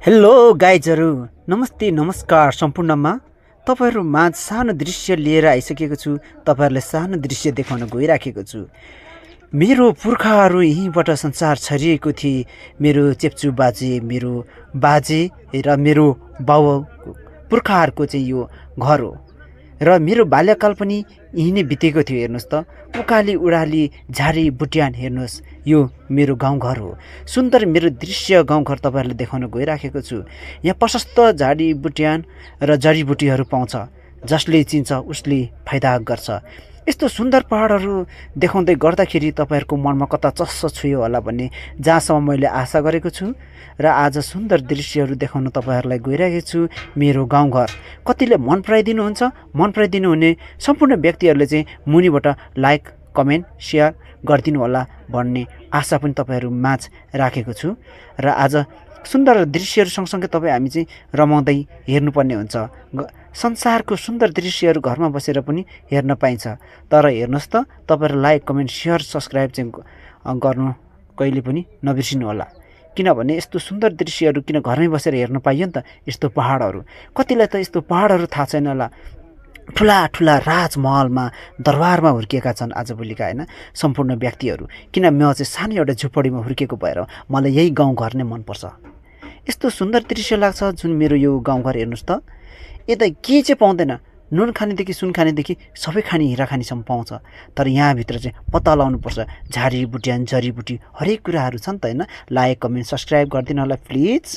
Hello गाइजहरू, नमस्ते नमस्कार सम्पूर्णमा। तपाईँहरू माझ सानो दृश्य लिएर आइसकेको छु। तपाईँहरूलाई सानो दृश्य देखाउन गइराखेको छु। मेरो पुर्खाहरू यहीँबाट संसार छरिएको थिए। मेरो चेप्चु बाजे, मेरो बाजे र मेरो बाउ पुर्खाहरूको चाहिँ यो घर हो र मेरो बाल्यकाल पनि यहीँ नै बितेको थियो। हेर्नुहोस् त, उकाली उडाली झारी बुट्यान, हेर्नुहोस् यो मेरो गाउँघर हो। सुन्दर मेरो दृश्य गाउँघर तपाईँहरूले देखाउन गइराखेको छु। यहाँ प्रशस्त झाडी बुट्यान र जडीबुटीहरू पाउँछ। जसले चिन्छ उसले फाइदा गर्छ। यस्तो सुन्दर पहाडहरू देखाउँदै गर्दाखेरि तपाईँहरूको मनमा कता चस्स छुयो होला भन्ने जहाँसम्म मैले आशा गरेको छु र आज सुन्दर दृश्यहरू देखाउन तपाईँहरूलाई गइरहेको छु। मेरो गाउँघर कतिले मन पराइदिनुहुन्छ, मन पराइदिनु हुने सम्पूर्ण व्यक्तिहरूले चाहिँ मुनिबाट लाइक कमेन्ट सेयर गरिदिनु होला भन्ने आशा पनि तपाईँहरू माझ राखेको छु। र आज सुन्दर दृश्यहरू सँगसँगै हामी चाहिँ रमाउँदै हेर्नुपर्ने हुन्छ। संसारको सुन्दर दृश्यहरू घरमा बसेर पनि हेर्न पाइन्छ। तर हेर्नुहोस् त, तपाईँहरू लाइक कमेन्ट सेयर सब्सक्राइब चाहिँ गर्नु कहिले पनि नबिर्सिनु होला। किनभने यस्तो सुन्दर दृश्यहरू किन घरमै बसेर हेर्न पाइयो नि त। यस्तो पहाडहरू, कतिलाई त यस्तो पहाडहरू थाहा छैन होला। ठुला ठुला राजमहलमा दरबारमा हुर्किएका छन् आजभोलिका होइन सम्पूर्ण व्यक्तिहरू। किन म चाहिँ सानो एउटा झुपडीमा हुर्किएको भएर मलाई यही गाउँघर नै मनपर्छ। यस्तो सुन्दर दृश्य लाग्छ जुन मेरो यो गाउँघर। हेर्नुहोस् त, यता के चाहिँ पाउँदैन, नुन खानेदेखि सुन खानेदेखि सबै खाने हिरा खानेसम्म पाउँछ। तर यहाँभित्र चाहिँ पत्ता लगाउनुपर्छ। झाडी बुट्यान जडीबुटी हरेक कुराहरू छन् त होइन। लाइक कमेन्ट सब्सक्राइब गरिदिनु होला प्लिज।